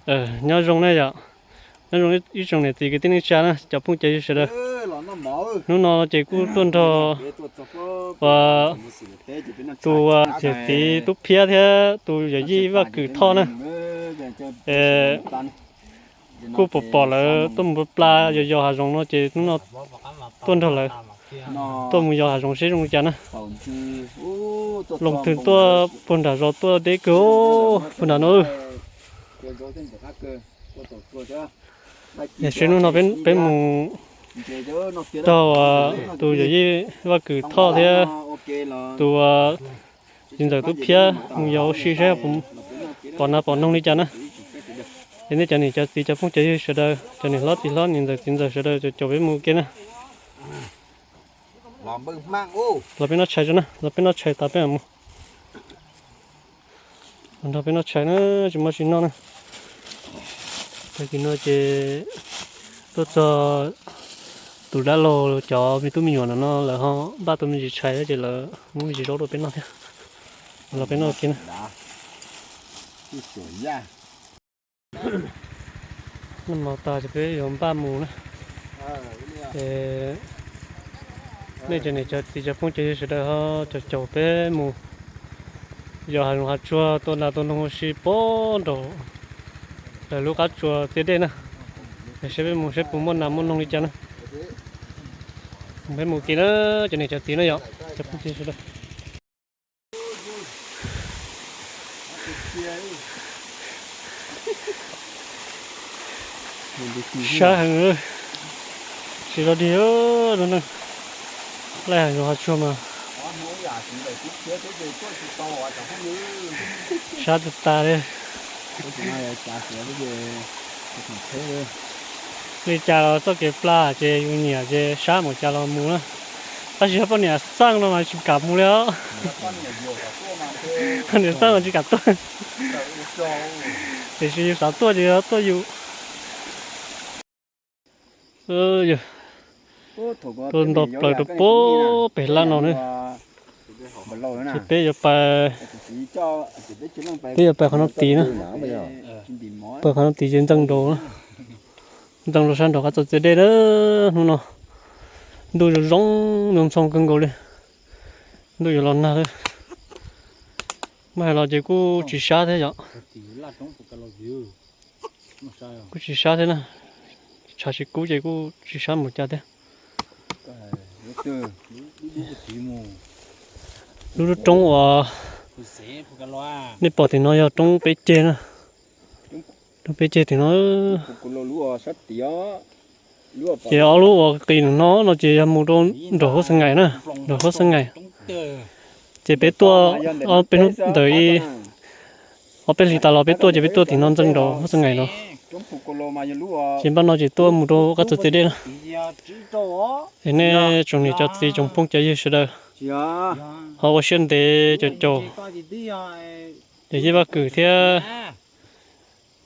Nyob zoo na yom, nyob zoo ib tsoom niam txiv kwv tij neej tsa na, cov phooj cov ywg sawv daws. Hnub no ces kuj tuaj nrog uas tus niam txiv Tub Phiab thiab tus yawm yij Vaj Kwm Thoj na. Kuj pom pom lawv tuaj mus pla yos yos hav zoov no ces hnub no tuaj nrog lawv tuaj mus yos hav zoov seb zoo li cas na. Loos twg tuaj puag nram zos tuaj deb kawg puag nram no. Seb hnub no peb mus tog tus yawm yij Vaj Kwm Thoj thiab tus txiv ntxawm Tub Phiab mus yos ua si seb pom nas pom noog li cas na. Es nej cov niam cov txiv cov phooj cov ywg sawv daws, cov niam hlob txiv hlob niam ntxawm txiv ntxawm sawv daws caum peb mus ua ke na. Los peb noj tshais tso na, los peb noj tshais tas peb mam mus. Los nrog peb noj tshais na, tsis muaj tsis noj na. Tag kis no ces tuaj txog tus dab laug cov me tub me nyuam no no lawv ho npaj tau me ntsis tshais ces lawv muab me ntsis zaub rau peb noj thiab. Los peb noj ua ke na. Noj mov tas ces peb yuav npaj mus na. Nej cov niam cov txiv cov phooj cov ywg sawv daws ho caum caum peb mus yos hav zoov hav tsuag tua nas tua noog ua si puag nraum lawv lub qab tsuas txias dej na. Seb peb mus seb puas muaj nas muaj noog li cas na. Peb mus ua ke na, cov niam cov txiv na yom, cov phooj cov ywg sawv daws. Sab heev, tsis los dig no ne, laij hav zoov hav tsuag mas sab tas tas li. Li cas los txoj kev pla ces yus nyiam ces sab mus cas los mus na. Tab sis yog poj niam xaj no mas tsis kam mus li os. Poj niam xaj mas tsis kam tuaj. Tiam sis yus xav tuaj ces yus tuaj yus. Tuaj nto plaws rau puag pem laj no na. Ces peb yuav pais, peb yuav pais qhov no tid na. Pais qhov no tid ces ntxeev nraud, ntxeev rau sab nraud qab txoj txias dej na. Hnub no ntuj zoo zoo ntxhoo kawg nkaus li. Ntuj yuav los nag lawm. Muab hais los ces kuj tsis sab thiab yom. Kuj tsis sab thiab na. Tshav tsis kub ces kuj tsis sab mus cas thiab. Lub roob uas nej pom tim no yog roob peb ceg na. Roob peb ceg tim no. Ces ob lub uas qis no no ces yog mus rau nram huab xeev ngaim na, nram huab xeev ngaim. Ces peb tuaj, peb hnub ntawd ib ob peb hlis tas los peb tuaj ces peb tuaj tim no ntxeev nraud huab xeev ngaim no. Ces npaj no ces tuaj mus rau qab txoj txias dej na. Es nej tsoom niam cov txiv tsoom phooj cov ywg sawv daws ho ua siab ntev caum caum yawm yij Vaj Kwm thiab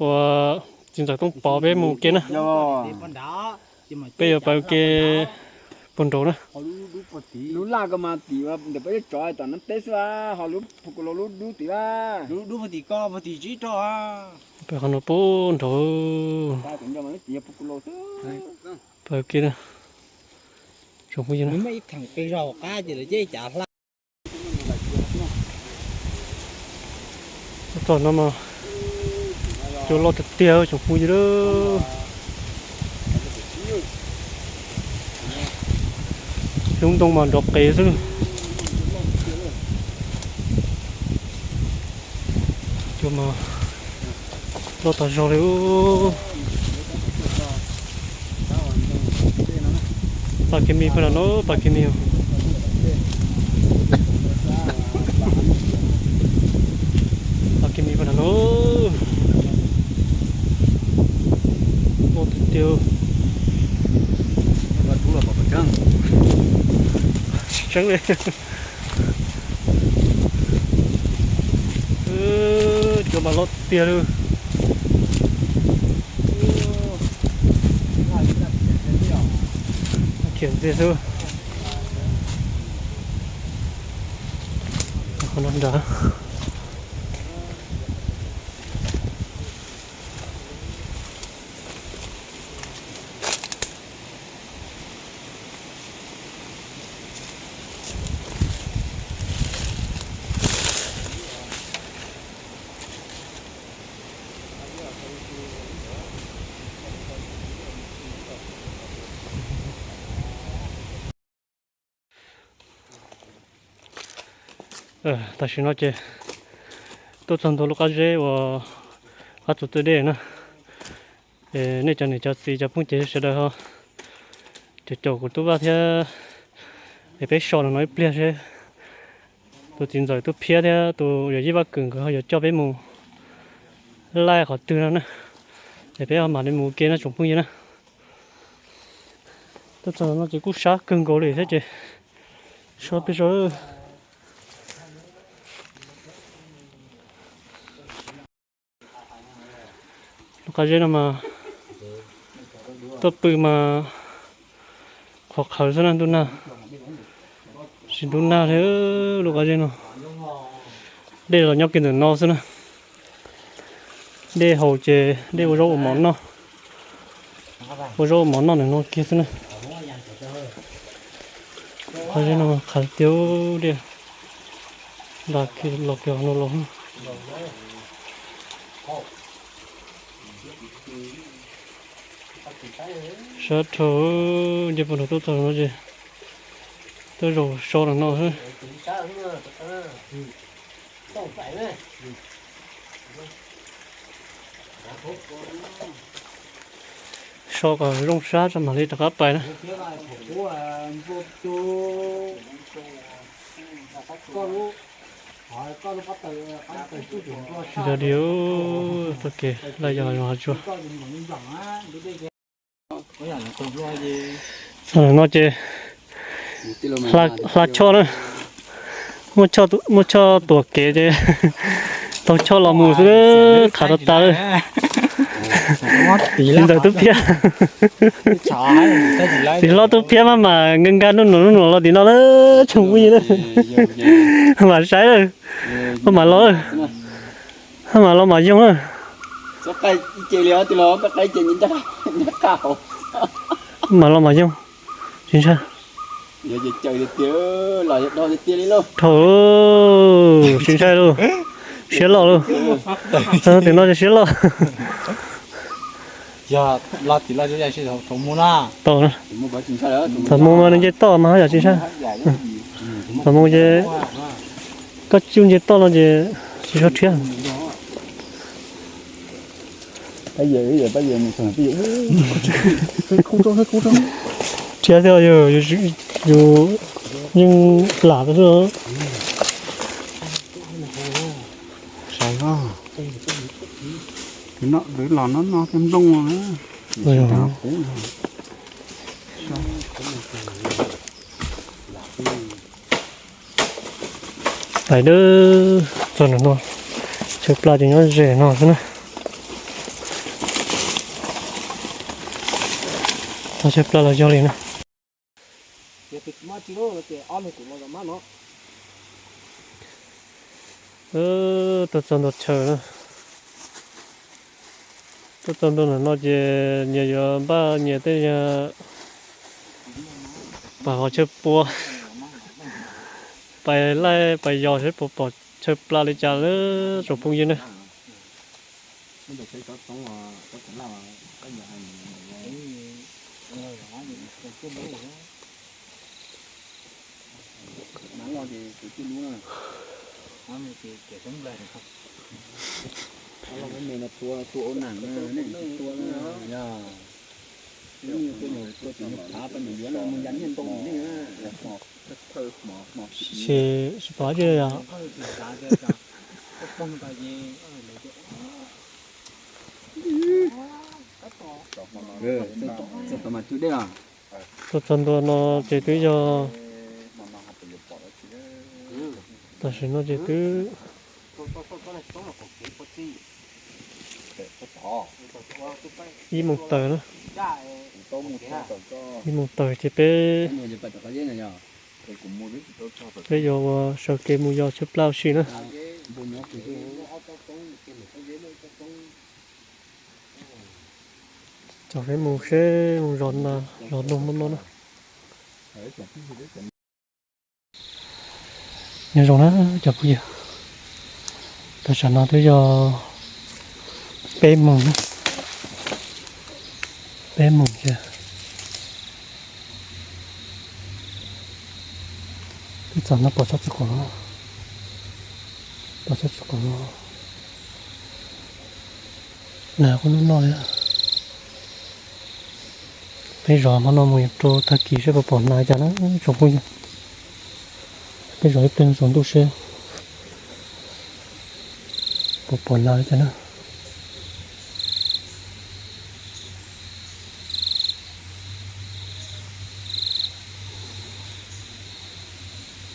uas txiv ntxawm Tooj Pov peb mus ua ke na. Peb yuav pais ua ke puag nraud na. Lub laj ko mas tim ntawm peb lub tsov tom no teb xwb, ho lub phu ku lo lub dub tim. Peb qhov no puag nraud. Pais ua ke na. Tsoom phooj ywg na. Txog no mas cua loj tiag tiag tsoom phooj ywg. Lub ntoo mas nrov qees xwb. Cua mas loj tas zog li. Pas kev mis pag nram no, pas kev mis. Pas kev mis pag nram no. Loj tiag tiag. Tseeb li. Cua mas loj tiag li. Khiav ntxiag xwb. Qhov no nrad. Tam sim no ces tuaj txog ntua lub qab zeb uas qab txug txawj dej na. Nej cov niam cov txiv cov phooj ywg sawv daws ho caum caum kuv tub Vaj thiab es peb so no ib pliag seb tus txiv ntxawm tub Phiab thiab tus yawm yij Vaj Kws nkawd ho yuav coj peb mus laij qhov twg no na. Es peb ho mam li mus ua ke na tsoom phooj ywg na. Tuaj txog no ces kuj sab kawg nkaus li thiab ces so peb so. Lub qab zeb no mas tuaj pw mas qhuav qhawv xwb na, ntuj nag, tsis ntuj nag li lub qab zeb no. Dej los nyob kiag ntawm no xwb na. Dej haus ces dej ua zaub ua mov noj, ua zaub ua mov noj ntawm no kiag xwb na. Qab zeb no qhawv tiag, dej nta kiag los kiag no los. Sab dhau, nce puag nram tuaj txog no ces tuaj zaum so ntawm no xwb. So kom zoo sab tso mam li rov qab pais na. Yog li, txoj kev laj yog zoo hav tsuag. Txog ntawm no ces hla choj na, muab choj tuam kev ces taug choj los mus xwb, qhav rau tas lawm. Txiv ntxawm tub Phiab, txiv hlob tub Phiab maj mam nkag nkag nub nua nub nua los tim no lawm tsoom phooj ywg na. Mam saib lawm, maj mam los, maj mam los mam yoog na. Mam los mam yoog, tsis ntshai. Dhau, tsis ntshai lauj, siab loj lauj. Tim no ces siab loj. Thaum mus mas nws nce toj mas haj yam tsis ntshai. Thaum mus ces koj tsis nce toj no ces tsis tshua rhiab. Rhiab thiab, yus yeej lam xwb. Twb los no no tej nplooj na. Pais dawb txog nram no, chaw plas ces nyob ze no xwb na. Txog chaw plas los yog li na. Tuaj txog ntua chaw na. Tuaj txog ntua ntawm no ces nyias yuav npaj nyias tej yam pais hauv chaw pua, pais laij pais yos seb puas pom chaw plas li cas lawm tsoom phooj ywg na. Tsis pom dab tsi li os. Tuaj txog ntua no ces twb yog, tam sim no ces twb ib moos tawm na. Ib moos tawm ces peb, peb yuav ua sawv kev mus yos chaw plas ua si na. Tsom peb mus seb mus zos na, zos noog no na. Nyob zoo na cov phooj ywg, tam sim no twb yog peb moos na, peb moos ces twb txog no pom tsob txiv qos no. Tsis qhov no, nas kuj noj noj li. Peb zov hmo no mus rau tag kis saib puas pom nas li cas na tsoom phooj ywg. Peb zov ib pliag tsaus ntuj seb puas pom nas li cas na.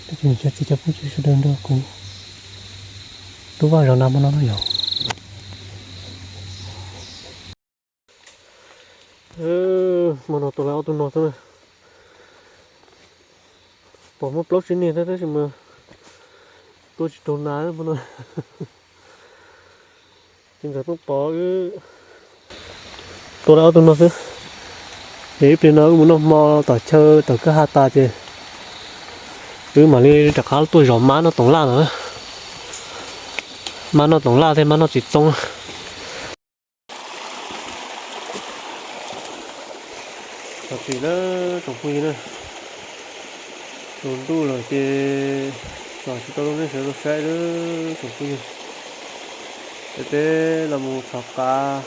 Cov txiv cov phooj ywg sawv daws nrog kuv tub Vaj zov nas hmo no na yom. Hmo no tua lawm ob tug no xwb na. Pom muaj plaub tsib niag thiab tab sis mas tua tsis raug nas hmo no. Ces ntxawm pheej pom wb tua lawm ob tug no xwb. Ces ib pliag no wb mus noj hmo tom chaw tom kwj ha tas ces wb mam li rov qab tuaj zov mab noj toov laj no. Mab noj toov laj thiab mab noj txiv txoob. Txog tim na tsoom phooj ywg na, tsaus ntuj lawm ces tsom tsis tau rau nej sawv daws saib na tsoom phooj ywg. Ces peb los mus txhom qav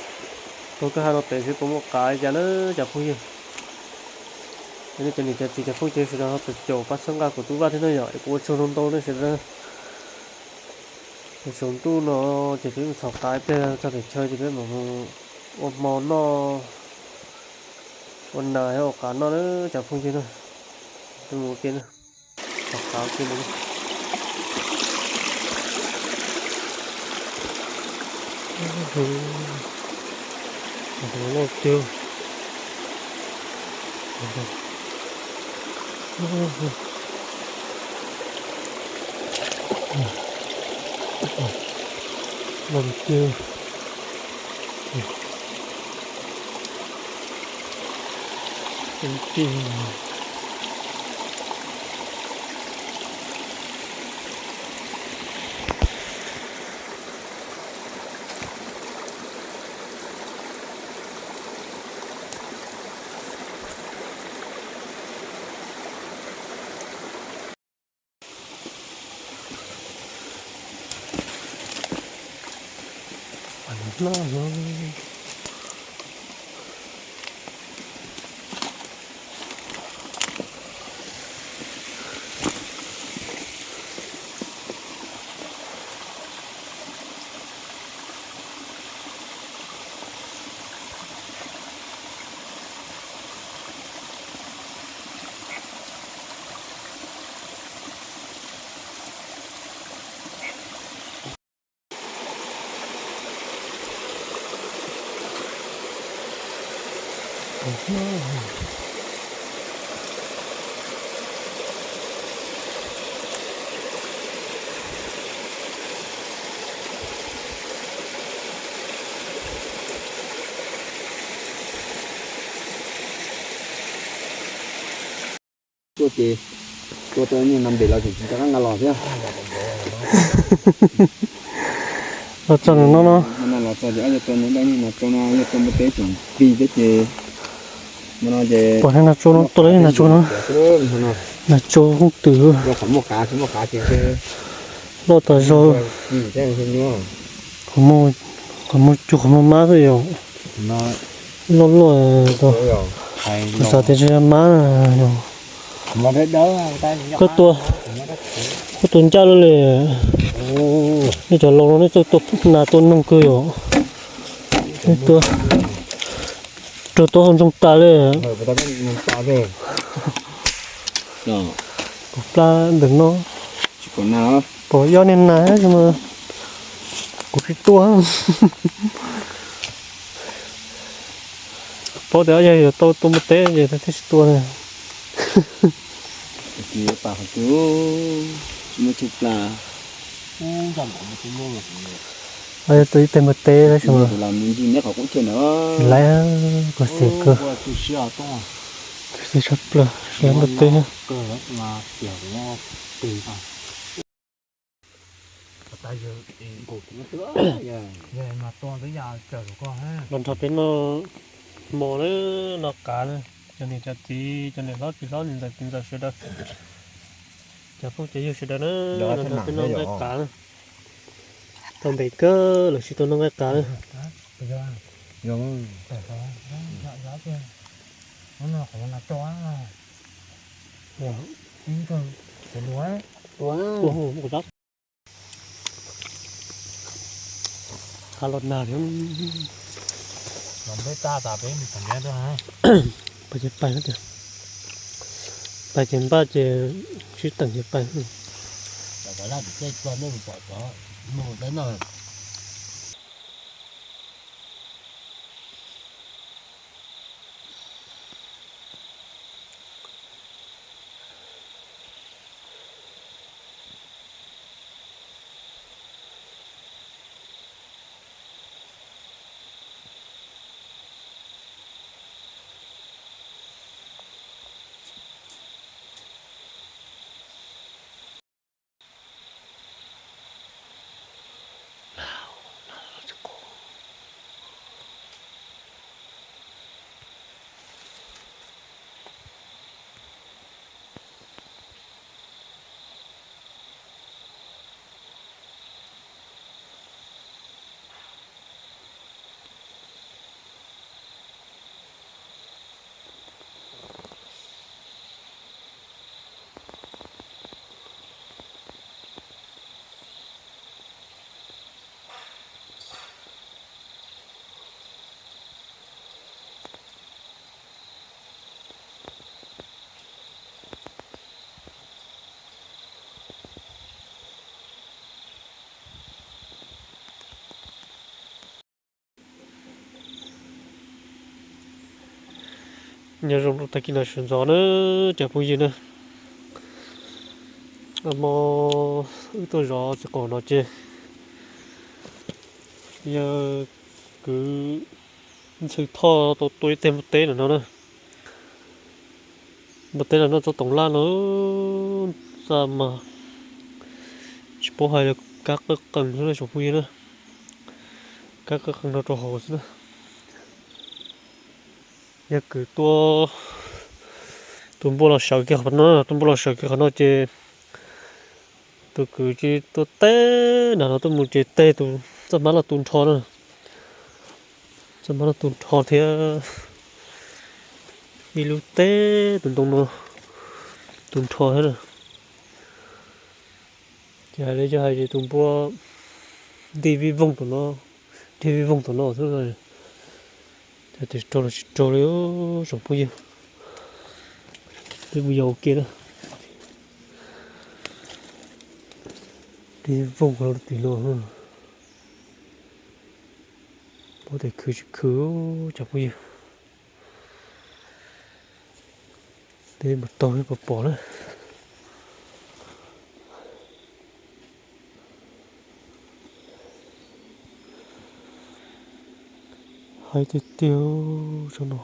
puag kwj ha no pem seb puas muaj qav li cas na cov phooj ywg. Nej cov niam cov txiv cov phooj ywg sawv daws ho caum pab txhawb nqa kuv tub Vaj thiab na yom, es kuv ua tsaug ntau ntau nej sawv daws. Tsaus ntuj no ces peb mus txhom qav ib pliag txog pem chaw ces peb mam mus ua hmo noj, ua nas thiab ua qav noj na cov phooj ywg na. Peb mus ua ke na, txhom qav ua ke mus na. Loj tiag. Loj tiag. Tuaj ces tua tau nyuag nas npem los tseem tsis rov qab nqa los thiab. Los txog nws no no. Hmo no los txog ces ob yog tua nws dab nyuag nas tsau no, yog tua npua teb tsoom plig thiab ces hmo no ces pom nas tsau no, tua lawm nas tsau no. Nas tsau hooj twm. Loj tas zog. Qhov muag, qhov muag cug qhov muag mab xwb yom. Loj loj tau. Kuv xav tias tsis yog mab yom. Koj tua, koj tua ncaj luaj li. Nej cov laus no nej txawj tua nas tua noog kawg yom. Nej tua raug tua hauv ntsoog tas li. Kuv plab ntawm no. Pom ib ob niag nas mas kuv tsis tua. Paub tias yog yuav tau tua npua teb ces thiaj tsis tua. Yog tua ib teg npua teb tab sis mas tsis laib, kuv xim kawg. Kuv xim tshaj plaws, tsis laib npua teb. Los nrog peb noj hmo na, noj qav na, cov niam cov txiv, cov niam hlob txiv hlob, niam ntxawm txiv ntxawm sawv daws, cov phooj cov ywg sawv daws na, los nrog peb noj nqaij qav na. Tau ntev kawg lawm tsis tau noj nqaij qab na. Qab los nag li. Pais ces pais, pais ces npaj ces sib teem ces pais. Nyob zoo rau tag kis no sawv ntxov na, cov phooj ywg na. Hmo wb tuaj zov txiv qaum no ces yawg kwv Ntxhw Thoj tau tua ib teg npua teb no na. Npua teb no noj txog toov laj no, txaj mas tsis paub hais li, kab qawj qees xwb na tsoom phooj ywg na. Kab qawj qees no rau hauv xwb na. Yawg kwv tua tus npua los sawv kiag qhov no, tus npua los sawv kiag qhov no ces tus kwv cia li tua teg nram no tuaj mus ces teg tus txaj hmab los tu nrho na. Txaj hmab los tu nrho thiab ib lub teb tus ntoo no tu nrho thiab na. Ces hais li yog hais tias tus npua dig vij voog tom no, dig vij voog tom no xwb, ces raug los tsis raug li tsoom phooj ywg. Peb mus yos ua ke na. Dig voog rau tim no, paub tias khwv tsis khwv cov phooj ywg. Peb mus taug peb puas pom na. Haib tiag tiag tsob no.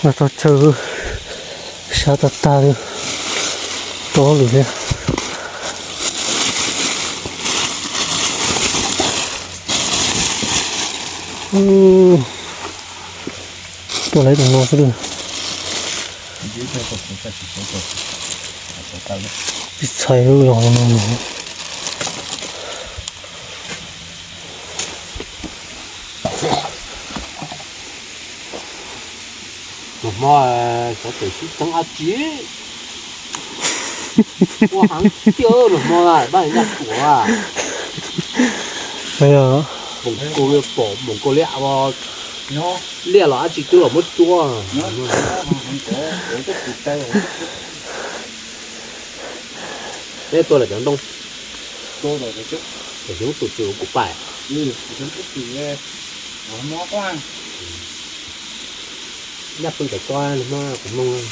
No tso chaw sab tag tag li, tso lwm thiab. Tuaj lawv tus no xwb. Tsis txhais lub zog no. Nag hmo xyov tes sib txeeb dab tsi, ua heev tiag nag hmo pab ncaj tuam. Poom kaus pom poom kaus liam, liaj los dab tsi twb los muab tsuab. Peb tua lawm cov ntoo, cov xyoob tus twm kuv pais. Nyaj pw cov ko nag hmo kuv mloog.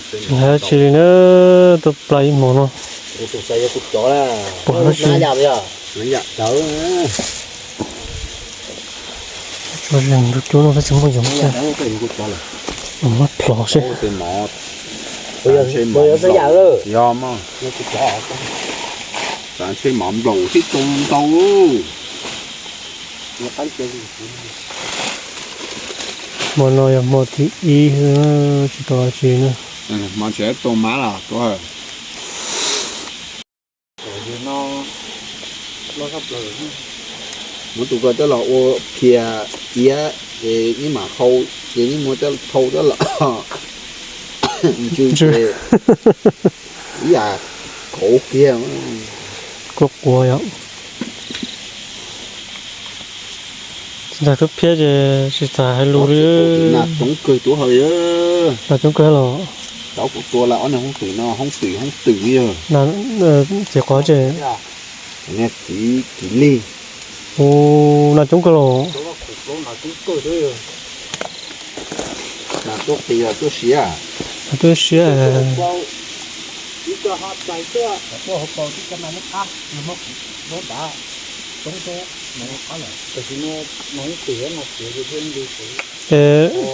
Tsis hais dab tsi li na, tuaj plam ib hmos no. Pom dab tsi? Tso zeeg ntu cub no tab sis muaj yoov thiab. Muab plhov seb. Yog mog, xav ntshe mov nplaum sib tau ntau. Hmo no yog hmo thib ib, tsis tau dab tsi na. Hmo tseem tau mab los tuaj. Muab tus ko coj los ua phiaj iab ces neb mam hau, ces neb muab coj thau coj los ntsw ces ib yam kauv kiag. Kuj quav yom. Tsis tas tub phiab ces tsis tas hais lus li. Nas coob kawg tub hawm. Nas coob kawg los. Cov kuv tua lawm ob niag hoob twm no hoob twm hoob twm yog. Ces qhov ces niag txiv kiv lig. Ua, nas coob kawg los. Nas tuaj qis los tuaj siav. Tuaj siav.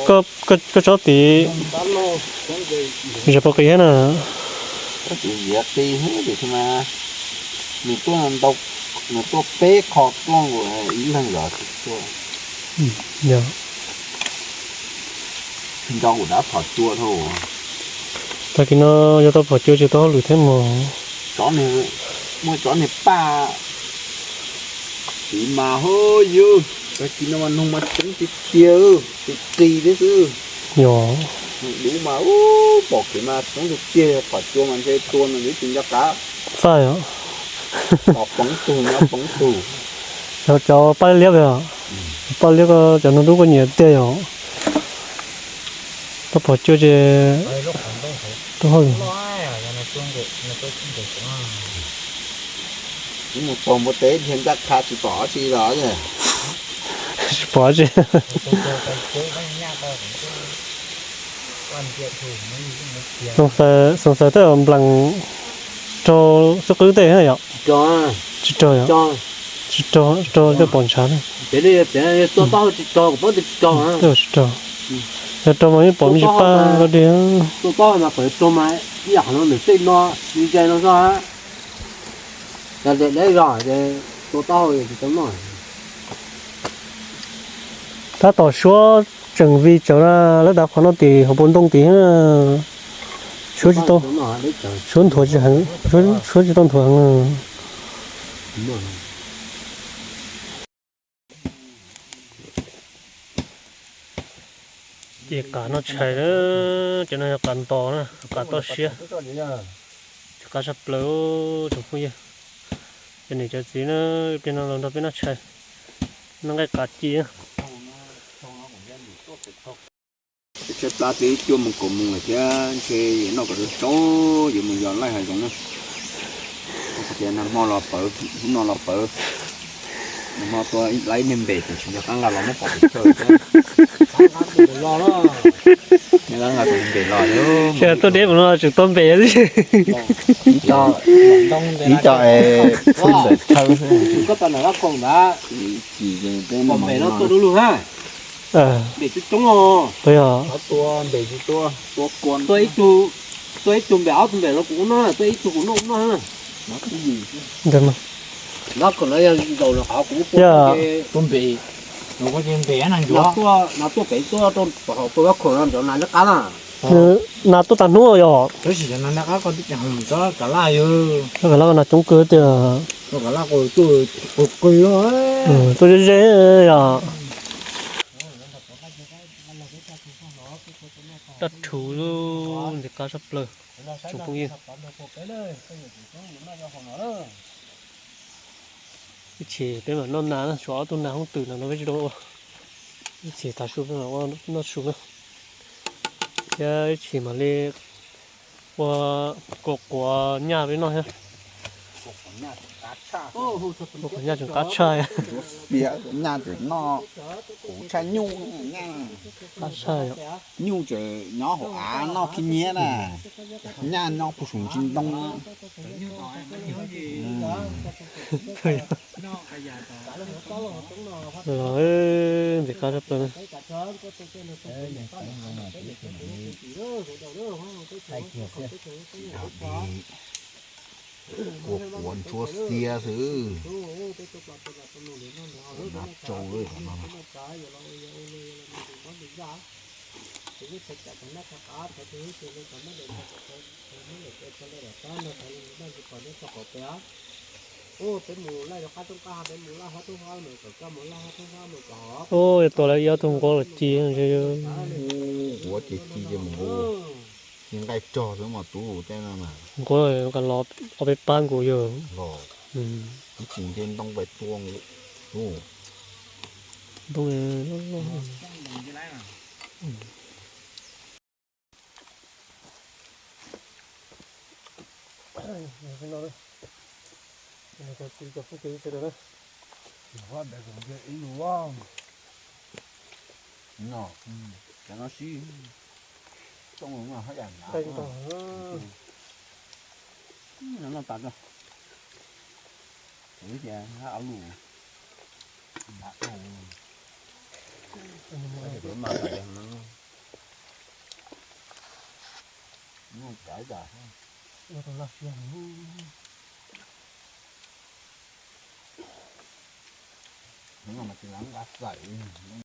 Koj tsob tid, zam pov qis thiab na. Tus ziav qis thiab tus mas nws tuaj ntau, nws tuaj peb qho tuaj nkaus ib leeg los tsis tuaj. Nco kuv dab phom cua dhau. Tag kis no yog tau phom cua ces tau hauj lwm thiab mog. Muaj tsob niag paj tiv mas hauj yug, tag kis no mas noog mas coob tiag tiag, tsis qis thiab xwb. Yog. Dub mas pom kev mas coob tiag tiag, phom cua mas ntshe tua nws twb tsis nco qab. Faj yom. Pom poob tug nyob poob tug. Cov paj liab yom. Paj liab ko cov noog dub koj nyiam tiag yom. Tau phom cua ces tau hauj lwm. Mus txog npua teb dhia ncaj qha tsis pom dab tsi los. Tsis pom dab tsi. Xoom xaws tej nplas raug xub qwb tej yom. Tsis raug yom. Tsis raug, raug tej pom ntshav. Tsis raug. Yog raug mas yeej pom me ntsis paj dog dig. Tab tom suab tseem vij tsawv na, lawv dav qhov no tim hauv paus ntoo tim. Suab tsis tau, suab nthuav tsis heev, suab tsis tau nthuav heev. Ces qav noj tshais na, cov no yog qav ntos na, qav toj siab, cov qav tshaj plaws tsoom phooj ywg. Cov niam cov txiv na, ib pliag no los nrog peb noj tshais, noj nqaij qav ci na. Tshaib plab twb cuaj moos kaum moos lawm thiab ntshe yuav noj kom tsau tsau yuav mus yos laij hav zoov na. Tias nag hmo los pawv, hnub no los pawv, nag hmo tua ib lab ib niag npem ces tsis nco qab nqa los muab pov pes tsawg thiab. Nqa tus npem los, tuaj deb mus no tseem tua npem xwb. Ib co es pw ntawm chaw xwb. Npem coob coob os. Tua ib tug, tua ib tug npem ob tug npem los kuv ua noj, tua ib tug kuv noj ua noj. Nab khoom no yog zaum no qhov kuv tua npem, no tuaj pem tuaj rau hauv tua nab khoom no nrov nas nyob qab na. Nas tuaj tag hnub yog. Tab sis nas nyob qab koj twb tsis hais cov kav laj yog. Cov kav laj nas coob kawg tiag. Cov kav laj tuaj qw qw, tuaj ze ze yog. Dab rhuv ntxim qab tshaj plaws tsoom phooj ywg. Ib chim peb mam noj nas na, tshuav ob tug nas hoob twm no no peb tsis tau ua. Ib chim tav su peb mam ua noj su na. Thiab ib chim mam li ua kuv quav nyaj peb noj thiab. Ua qhov nyaj tseem qab tshaj. Ntsuab xiav nyaj tseem noj kuv tshaj nyuj, nyaj, qab tshaj yom. Nyuj tseem nyob hauv av noj khib nyiab na, nyaj nyob puag saum ntsis ntoo. Los ntxim qab tshaj plaws na. Quav quav ntsuab xiab xwb. Nab tsau no. Ub, yuav tua lawv ib ob tug nquab los ci. Nquab ces ci ces mus nqaij, ci nqaij rog xwb mas tub tej no na. Nquab ka los ob peb pab nkaus yog. Los ib tug nce ntoo pais tua nquab. Ntoo. No, cov no sib tooj haj yam hnav. No tas, ib tias hab lus, hnav tooj, mas no tas tas. Ua tau laj siab. No mas tsis nqa xaim li.